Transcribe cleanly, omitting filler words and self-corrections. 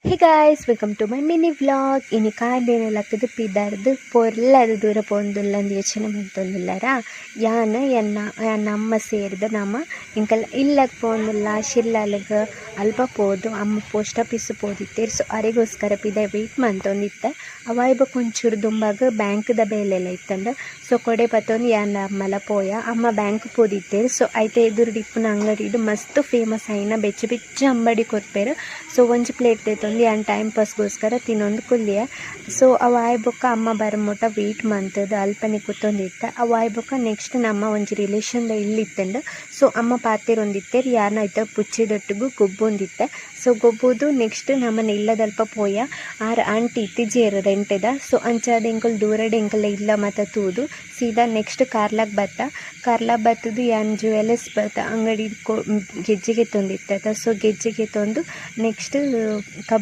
Hey guys, welcome to my mini vlog. ಇನಿ ಕಾಂಡೆನೆ ಲಕ್ಕುದು ಪಿದಾರ್ದು ಪೊರ್ಲದ ದೂರ ಪೋಂದುಲ್ಲ ಯೋಚನೆ ಮಂತೊಂದುಲ್ಲರ. ಯಾನ್ ಎನ್ನ ಎನ್ನ ಅಮ್ಮ ಸೇರ್ದ್ ನಮ ಎಂಕಲ್ ಇಲ್ಲಗ್ ಪೋಂದುಲ್ಲ. ಶಿರ್ಲಾಲ್ಗ್ ಅಲ್ಪ ಪೋದು ಅಮ್ಮ ಪೋಸ್ಟ್ ಆಫೀಸ್ ಪೋದಿತ್ತೆರ್. ಸೊ ಅರೆಗೋಸ್ಕರ ಪಿದಾಯಿ ವೇಟ್ ಮಂತೊಂದಿತ್ತೆ. ಅವಾಯ್ ಬೊಕ ಒಂಚೂರು ದುಂಬಗ್ ಬ್ಯಾಂಕ್ದ ಬೇಲೆಲ ಇತ್ತುಂಡು. ಸೊ ಕೊಡೆ ಪತ್ತೊಂದು ಯಾನ್ ಅಮ್ಮಲ ಪೋಯ. ಅಮ್ಮ ಬ್ಯಾಂಕ್ ಪೋದಿತ್ತೆರ್. ಸೊ ಐತ ಎದುರುಡು ಇಪ್ಪುನ ಅಂಗಡಿಡ್ ಮಸ್ತ್ ಫೇಮಸ್ ಆಯಿನ ಬೆಚ್ಚ ಬೆಚ್ಚ ಅಂಬಡಿ ಕೊರ್ಪೆರ್. ಸೊ ಒಂಜಿ ಪ್ಲೇಟ್ ದೆತೊಂದು ಯಾನ್ ಟೈಮ್ ಪಾಸ್ ಗೋಸ್ಕರ ತಿನೊಂದು ಕುಲ್ಲಿಯೆ. ಸೊ ಅವು ಆಯಿ ಬೊಕ್ಕ ಅಮ್ಮ ಬರಮುಟ ವೇಟ್ ಮಂತುದು ಅಲ್ಪನೆ ಕುತ್ತೊಂದಿತ್ತೆ. ಅವು ಆಯಿ ಬೊಕ್ಕ ನೆಕ್ಸ್ಟ್ ನಮ್ಮ ಒಂಜಿ ರಿಲೇಷನ್ ದ ಇಲ್ಲ್ ಇತ್ತುಂಡು. ಸೊ ಅಮ್ಮ ಪಾತೆರೊಂದಿತ್ತೆರ್, ಯಾನ್ ಐತ ಪುಚ್ಚೆದೊಟ್ಟುಗು ಗೊಬ್ಬೊಂದಿತ್ತೆ. ಸೊ ಗೊಬ್ಬುದು ನೆಕ್ಸ್ಟ್ ನಮನ ಇಲ್ಲದಲ್ಪ ಪೋಯ. ಆರ್ ಆಂಟಿ ಇತ್ತಿಜೆರ್ ರೆಂಟೆದ. ಸೊ ಅಂಚಾದ್ ಎಂಕುಲು ದೂರಡ್ ಎಂಕಲ್ನ ಇಲ್ಲ ಮಾತ ತೂದು ಸೀದಾ ನೆಕ್ಸ್ಟ್ ಕಾರ್ಲಗ್ ಬತ್ತ. ಕಾರ್ಲ ಬತ್ತುದು ಯಾನ್ ಜುವೆಲ್ಲರ್ಸ್ ಬತ್ತ ಅಂಗಡಿ ಗೆಜ್ಜೆ ಗೆತ್ತೊಂದಿತ್ತೆ. ಸೊ ಗೆಜ್ಜೆ ಗೆತ್ತೊಂದು ನೆಕ್ಸ್ಟ್